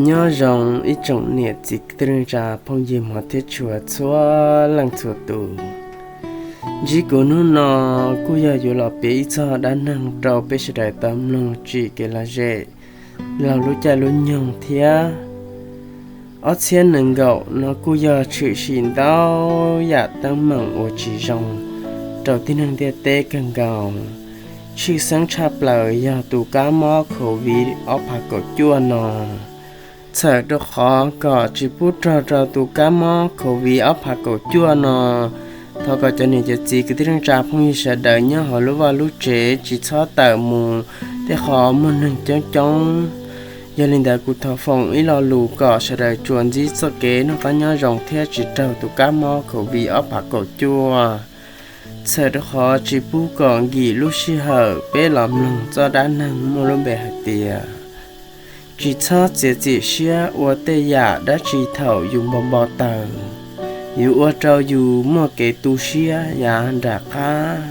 Nyob zoo ib tsoom niam txiv kwv tij neej tsa phooj ywg hmov thiab tshua txhua leej txhua tus. Ntsib kuv hnub no kuj yog yuav los piav ib txog dab neeg rau peb sawv daws tau mloog tsim kev lom zem laug lub caij lub nyoog thiab. Ob txhiab nees nkaum no kuj yog tshwm sim ntau yam teeb meem uas tsis zoo rau tib neeg ntiaj teb kawg nkaus. Tshwj xeeb tshaj plaws yog tus kab mob Covid ob phav kaum cuaj no. Txhawm rau qhov kom tsis pub raug rau tus kab mob Covid ob phav kaum cuaj no, thov kom cov niam cov txiv kwv tij neej tsa phooj ywg sawv daws nyob hauv lub vaj lub tsev tsis txhob tawm mus tej qhov muaj neeg coob coob. Yog li ntawd kuv thov foom ib lo lus kom sawv daws tsuas ntsib txoj kev noj qab nyob zoo thiab tsis raug tus kab mob Covid ob phav kaum cuaj. Txhawm rau qhov tsis pub kom nkim lub sij hawm peb los mloog txoj dab neeg muaj lub npe hais tias tsis txhob txiav txim siab ua tej yam dab tsi thaum yus npau npau taws, yuav ua rau yus muaj kev tu siab yav nram qab.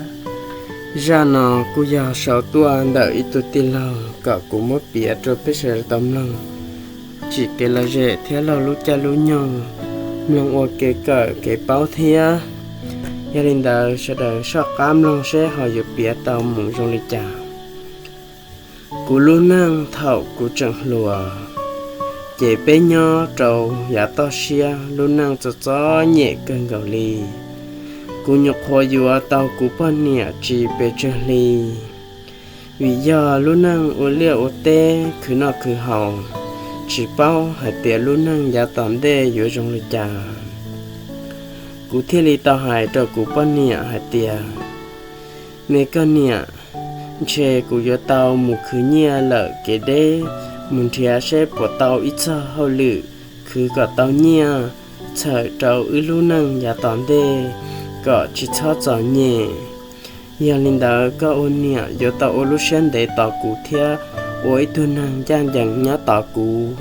Zaj no kuj yog sau tuaj ntawm ib tug tij laug kom kuv muab piav rau peb sawv daws tau mloog tsim kev lom zem thiab laug lub caij lub nyoog, mloog ua kev kawm kev paub thiab. Yog li ntawd sawv daws soj qab mloog seb ho yuav piav tau mus zoo li cas. Kuv lub neej thaum kuv tseem hluas, ces peb nyob rau yav toj siab lub neej txom txom nyem kawg nkaus li. Kuv nyuam qhuav yuav tau kuv poj niam tsis pes tsawg hli, vim yog lub neej ua liaj ua teb khwv noj khwv haus, tsis paub hais tias lub neej yav tom ntej yuav zoo li cas. Kuv thiaj li tau hais rau kuv poj niam hais tias, me koj niam, ntshe kuv yuav tau mus khwv nyiaj lawm kev deb, mus nrhiav seb puas tau ib txog hauj lwm khwv kom tau nyiaj, txhawm rau wb lub neej yav tom ntej kom tsis txhob txom nyem. Yog li ntawd koj ua niam yuav tau ua lub siab ntev tos kuv thiab ua ib tug neeg ncaj ncees nyob tos kuv.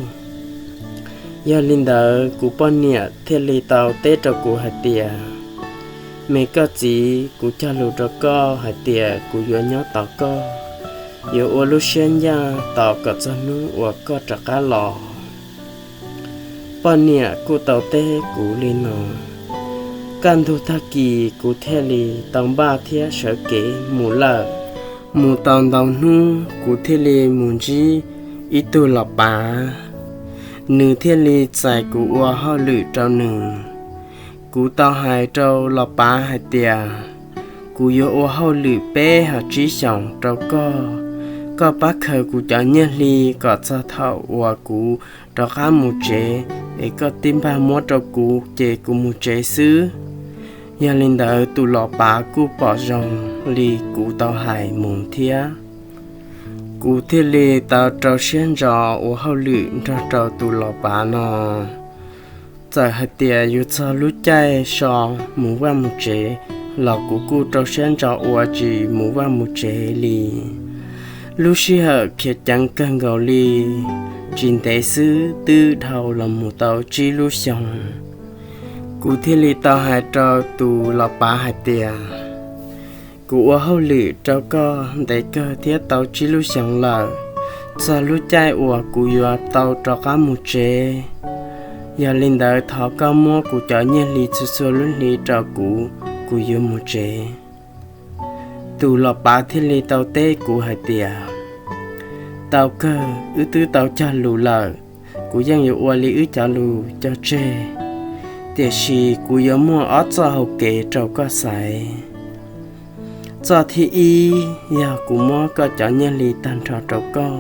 Yog li ntawd kuv poj niam thiaj li tau teb rau kuv hais tias, me koj txiv, kuv cog lus rau koj hais tias kuv yuav nyob tos koj, yuav ua lub siab ncaj tos kom txog hnub uas koj rov qab los. Poj niam kuj tau teb kuv li no. Kaj ntug tag kis kuv thiaj li tau npaj thiab sawv kev mus lawm. Mus tau ntau hnub kuv thiaj li mus ntsib ib tug los pav, nws thiaj li txais kuv ua hauj lwm rau nws. Kuv tau hais rau los pav hais tias, kuv yuav ua hauj lwm peb hos tsib xyoos rau koj, koj pab khaws kuv cov nyiaj hli kom txog thaum uas kuv rov qab mus tsev, es koj tib npaj muab rau kuv ces kuv mus tsev xwb. Yog li ntawd tus los pav kuj pom zoo li kuv tau hais mus thiab. Kuv thiaj li tau rau siab ntso ua hauj lwm nrog rau tus los pav no. Txawm hais tias yuav txog lub caij so mus vaj mus tsev los kuv kuj rau siab ntso ua tsis mus vaj mus tsev li. Lub sij hawm khiav ceev kawg nkaus li, tsis ntev xwb twb dhau los mus tau tsib lub xyoos. Kuv thiaj li tau hais rau tus los pav hais tias, kuv ua hauj lwm rau koj ntev kawg thiab tau tsib lub xyoos lawm, txog lub caij uas kuv yuav tau rov qab mus tsev. Yog li ntawd thov koj muab kuv cov nyiaj hli txhua txhua lub hli rau kuv, kuv yuav mus tsev. Tus los pav thiaj li tau teb kuv hais tias, tau kawg, wb twb tau cog lus lawm, kuv yeej yuav ua li wb cov lus cog tseg, tiam sis kuv yuav muaj ob txoj hau kev rau koj xaiv. Txoj thib ib yog kuv muab koj cov nyiaj hli tag nrho rau koj,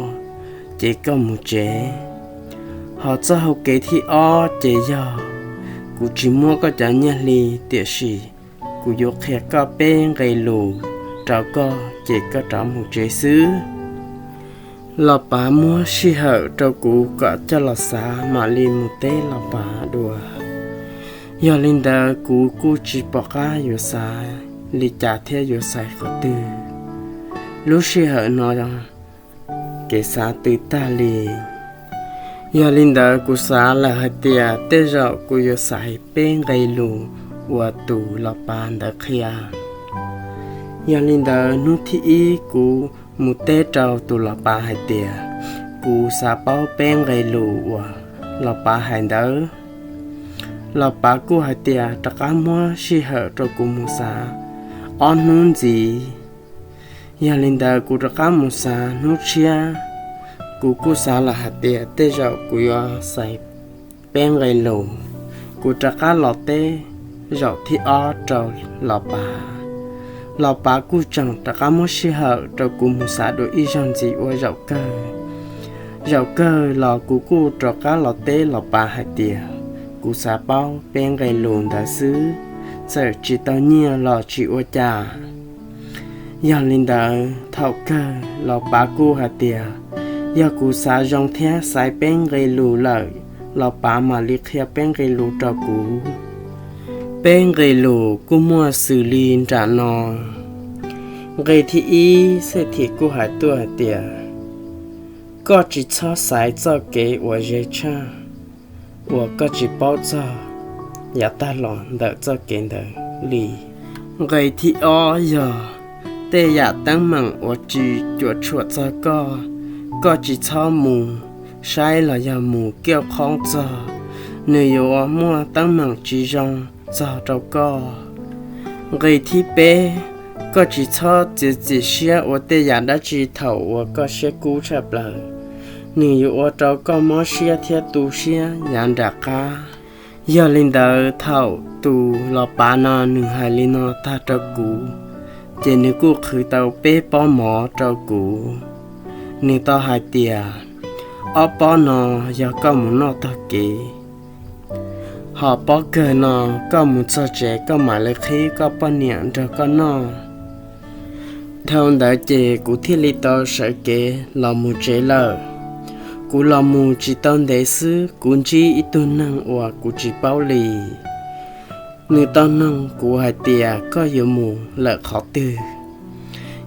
ces koj mus tsev. Hos txoj hau kev thib ob ces yog kuv tsis muab koj cov nyiaj hli, tiam sis kuv yuav qhia koj peb nqe lus rau koj ces koj rov mus tsev xwb. Los pav muab sij hawm rau kuv kom coj los xav mam li mus teb los pav dua. Yog li ntawd kuv kuj tsis pom qab yuav xav li cas thiab yuav xaiv qhov twg. Lub sij hawm no kev xav tws tag li. Yog li ntawd kuv xav lawm hais tias tej zaum kuv yuav xaiv peb nqe lus uas tus los pav ntawd qhia. Yog li ntawd hnub thib ib kuv mus teb rau tus los pav hais tias kuv xav paub peb nqe lus uas Los Pav hais ntawd. Los Pav kuj hais tias rov qab muab sij hawm rau kuv mus xav ob hnub ntxiv. Yog li ntawd kuv rov qab mus xav hnub tshiab, kuv kuj xav lawm hais tias tej zaum kuv yuav xaiv peb nqe lus, kuv rov qab los teb zaum thib ob rau Los Pav. Los Pav kuj tseem rov qab muab sij hawm rau kuv mus xav dua ib zaug ntxiv ua zaum kawg. Zaum kawg los kuv kuj rov qab los teb Los Pav hais tias kuv xav paub peb nqe lus ntawd xwb, txawm tsis tau nyiaj los tsis ua cas. Yog li ntawd thaum kawg Los Pav kuj hais tias yog kuv xav zoo thiab xaiv peb nqe lus lawm, Los Pav mam li qhia peb nqe lus rau kuv. Peb nqe lus kuj muaj xws li nram no. Nqe thib ib, Xej Thim kuj hais tuaj hais tias koj tsis txhob xaiv txoj kev uas ze tshaj uas koj tsis paub txog yav tag los ntawm txoj kev ntawd li. Nqe thib ob yog tej yam teeb meem uas tsis cuam tshuam txog koj, koj tsis txhob mus saib los yog mus kauj qoob txog, nws yuav ua muaj teeb meem tsis zoo txog rau koj. Nqe thib peb, koj tsis txhob txiav txim siab ua tej yam dab tsi thaum uas koj siab kub tshaj plaws, nws yuav ua rau koj mob siab thiab tu siab yav nram qab. Yog li ntawd thaum tus Los Pav no nws hais li no tag rau kuv, ces nws kuj qhwv tau peb pob mov rau kuv. Nws tau hais tias ob pob no yog koj mus noj tog kev, ho pob kawg no koj mus txog tsev koj mam li qhib koj poj niam nrog koj noj. Dhau ntawd ces kuv thiaj li tau sawv kev los mus tsev lawm. Kuv los mus tsis tau ntev xwb kuv ntsib ib tug neeg uas kuv tsis paub li. Nws tau noog kuv hais tias koj yuav mus lawm qhov twg.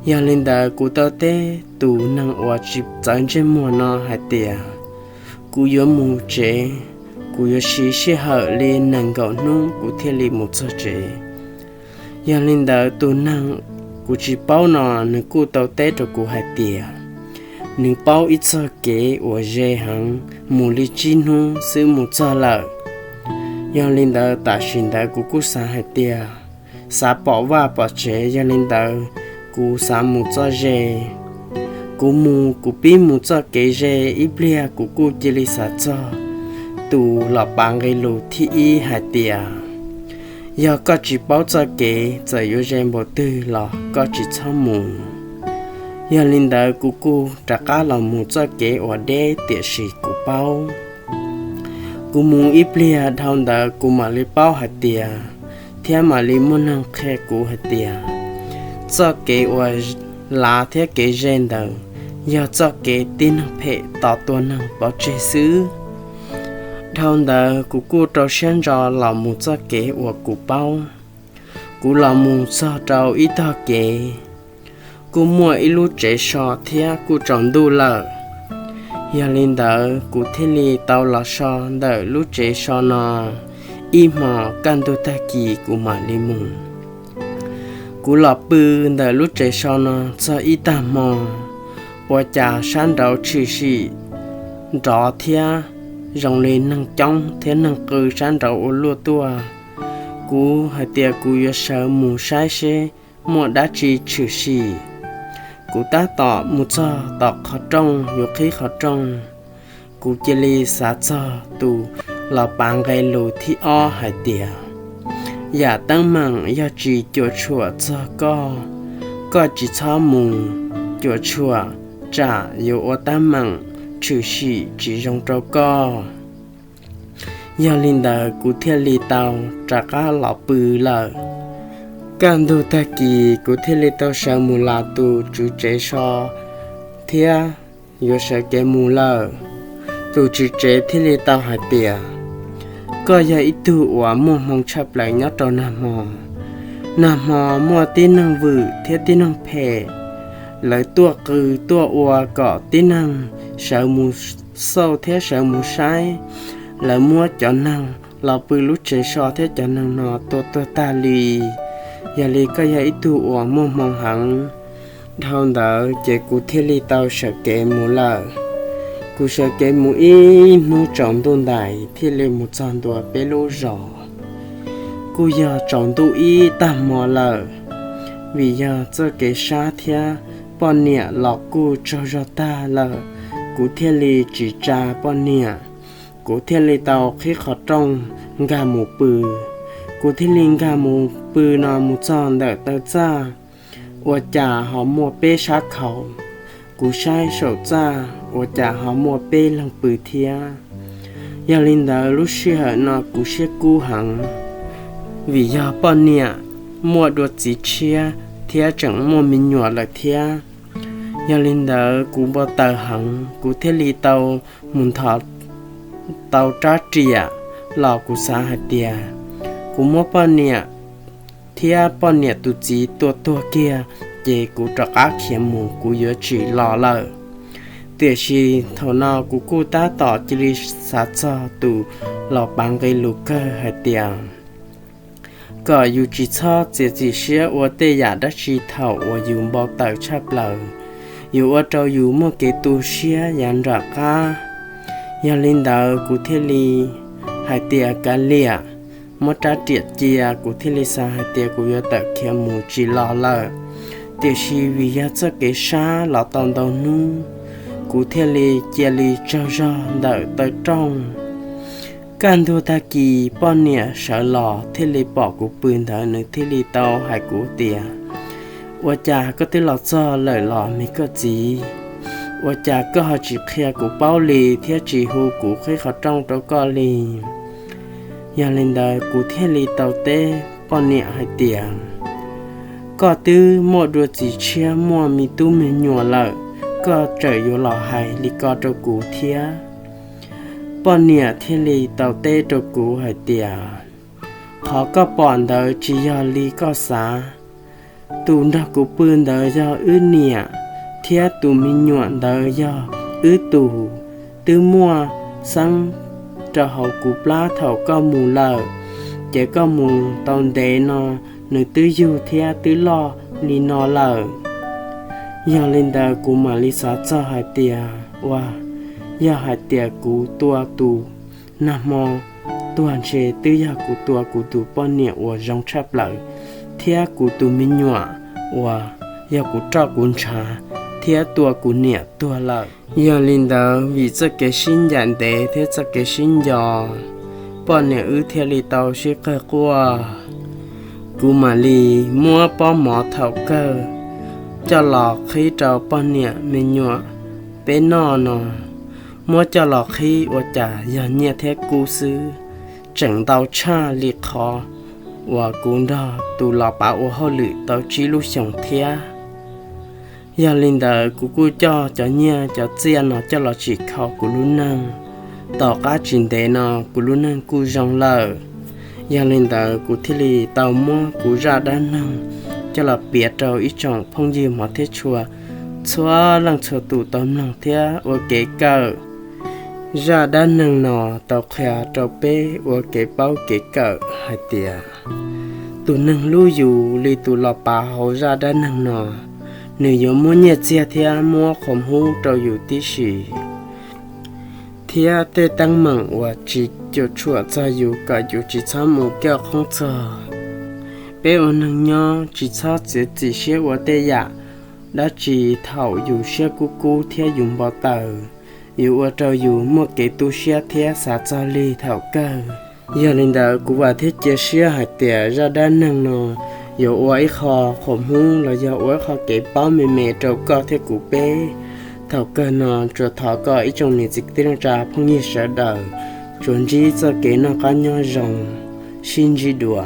Yog li ntawd kuv tau teb tus neeg uas tsis txawv ntsej muag no hais tias kuv yuav mus tsev, kuv yuav siv sij hawm li nees nkaum hnub kuv thiaj li mus txog tsev. Yog li ntawd tus neeg kuv tsis paub no nws kuj tau teb rau kuv hais tias nws paub ib txoj kev uas ze heev mus li tsib hnub xwb mus txog lawm. Yog li ntawd tam sim ntawd kuv kuj xav hais tias xav pom vaj pom tsev, yog li ntawd kuv xav mus txoj ze. Kuv mus kuv pib mus txoj kev ze ib pliag kuv kuj cia li xav txog tus Los Pav nqe lus thib ib hais tias yog koj tsis paub txoj kev txawm yuav ze npaum twg los koj tsis txhob mus. Yog li ntawd kuv kuj rov qab los mus txoj kev uas deb tiam sis kuv paub. Kuv mus ib pliag dhau ntawd kuv mam li paub hais tias, thiab mam li muaj neeg qhia kuv hais tias txoj kev uas lav thiab kev ze ntawd yog txoj kev tib neeg phem tos tua neeg pov tseg xwb. Dhau ntawd kuv kuj rau siab ntso los mus txoj kev uas kuv paub. Kuv los mus txog rau ib tog kev, kuj muaj ib lub tsev so thiab kuj tsaus ntuj lawm. Yog li ntawd kuv thiaj li tau los so ntawm lub tsev so no ib hmo, kaj ntug tag kis kuv mam li mus. Kuv los pw ntawm lub tsev so no txog ib tag hmo, ua cas sab nraud tshwm sim nrov thiab zoo li neeg coob thiab neeg qw sab nraud ua luaj tuaj. Kuv hais tias kuv yuav sawv mus saib seb muaj dab tsi tshwm sim. Kuv tab tom mus txog tom qhov rooj yuav qhib qhov rooj, kuv cia li xav txog tus Los Pav nqe lus thib ob hais tias, yam teeb meem yog tsis cuam tshuam txog koj, koj tsis txhob mus cuam tshuam, tsam yuav ua teeb meem tshwm sim tsis zoo rau koj. Yog li ntawd kuv thiaj li tau rov qab los pw lawm. Kaj ntug tag kis kuv thiaj li tau sawv mus las tus tswv tsev so thiab yuav sawv kev mus lawm. Tus tswv tsev thiaj li tau hais tias, koj yog ib tug uas muaj hmoo tshaj plaws nyob rau nag hmo. Nag hmo muaj tib neeg vwm thiab tib neeg phem, lawv tuaj qw tuaj ua kom tib neeg sawv mus xauj thiab sawv mus saib. Lawv muab cov neeg los pw lub tsev so thiab cov neeg no tua tuag tag li. Yog li koj yog ib tug uas muaj hmoo heev. Dhau ntawd ces kuv thiaj li tau sawv kev mus lawm. Kuv sawv kev mus ib hnub tsaus ntuj ntais thiaj li mus txog ntua peb lub zos. Kuj yog tsaus ntuj ib tag hmo lawm, vim yog txoj kev sab thiab poj niam los kuj tsaug zog tag lawm, kuv thiaj li tsis tsa poj niam. Kuv thiaj li tau qhib qhov rooj nkag mus pw. Kuv thiaj li nkag mus pw no mus txog ntawm taw txaj, ua cas ho muaj peb sab khau. Kuv saib saum txaj ua cas ho muaj peb leeg pw thiab. Yog li ntawd lub sij hawm no kuv siab kub heev, vim yog poj niam muaj dua txiv tshiab thiab tseem muaj me nyuam lawm thiab. Yog li ntawd kuv npau taws heev, kuv thiaj li tau mus nthos tau rab riam los kuv xav hais tias kuv muab poj niam thiab poj niam tus txiv tua tuag kiag, ces kuv rov qab khiav mus kuv yuav tsis los lawm. Tiam sis thaum no kuv kuj tab tom cia li xav txog tus los pav nqe lus kawg hais tias kom yus tsis txhob txiav txim siab ua tej yam dab tsi thaum uas yus npau taws tshaj plaws, yuav ua rau yus muaj kev tu siab yav nram qab. Yog li ntawd kuv thiaj li hais tias kav liam, muab rab riam cia, kuv thiaj li xav hais tias kuv yuav tawm khiav mus tsis los lawm. Tiam sis vim yog txoj kev sab los tau ntau hnub, kuv thiaj li cia li tsaug zog ntawm taw rooj. Kaj ntug tag kis poj niam sawv los thiaj li pom kuv pw ntawd, nws thiaj li tau hais kuv tias, ua cas koj twb los txog lawm los me koj txiv? Ua cas koj ho tsis qhia kuv paub li thiab tsis hu kuv qhib qhov rooj rau koj li? Yog li ntawd kuv thiaj li tau teb poj niam hais tias, koj twb muaj dua txiv tshiab muaj me tub me nyuam lawm, koj tseem yuav los hais li ko rau kuv thiab? Poj niam thiaj li tau teb rau kuv hais tias, qhov koj pom ntawd tsis yog li koj xav. Tus nrog kuv pw ntawd yog wb niam, thiab tus me nyuam ntawd yog wb tus, twb muaj xeeb rau hauv kuv plab thaum koj mus lawm, ces koj mus tau ntev no, nws twb yug thiab twb loj li no lawm. Yog li ntawd kuv mam li xav txog hais tias, ua, yog hais tias kuv tua tus nag hmo tuag ntshe twb yog kuv tua kuv tus poj niam uas zoo tshaj plaws thiab kuv tus me nyuam uas yog kuv roj kuv ntshav thiab tua kuv niam tuag lawm. Yog li ntawd vim txoj kev sib ncaim ntev thiab txoj kev sib nco, poj niam wb thiaj li tau sib qawg quaj. Kuv mam li muab pob mov thaum kawg coj los qhib rau poj niam me nyuam peb noj no. Muab coj los qhib ua cas yog nyiaj thiab kub xwb, tseem ntau tshaj li qhov uas kuv nrog tus los pav ua hauj lwm tau tsib lub xyoos thiab. Yog li ntawd kuv kuj coj cov nyiaj cov txiaj no coj los tsim kho kuv lub neej. Tom qab tsis ntev no kuv lub neej kuj zoo lawm. Yog li ntawd kuv thiaj li tau muab kuv zaj dab neeg coj los piav rau ib tsoom phooj ywg hmov thiab tshua txhua leej txhua tus tau mloog thiab ua kev kawm. Zaj dab neeg no tau qhia rau peb ua kev paub kev kawm hais tias tus neeg hlub yus li tus los pav hauv zaj dab neeg no, nws yuav muab nyiaj txiag thiab muab qhov hub rau yus tib si, thiab tej teeb meem uas tsis cuam tshuam txog yus kom yus tsis txhob mus kaj qhoob txog. Peb ua neeg nyob tsis txhob txiav txim siab ua tej yam dab tsi thaum yus siab kub kub thiab yus npau taws, yuav ua rau yus muaj kev tu siab thiab xav txog lig thaum kawg. Yog li ntawd kuv vam thiab cia siab hais tias zaj dab neeg no yuav ua ib qho qhuam hmub los yog ua ib qho kev paub me me rau koj thiab kuv peb. Thaum kawg no tsuas thov koj ib tsoom niam txiv kwv tij neej tsa phooj ywg sawv daws tsuas ntsib txoj kev noj qab nyob zoo, sib ntsib dua.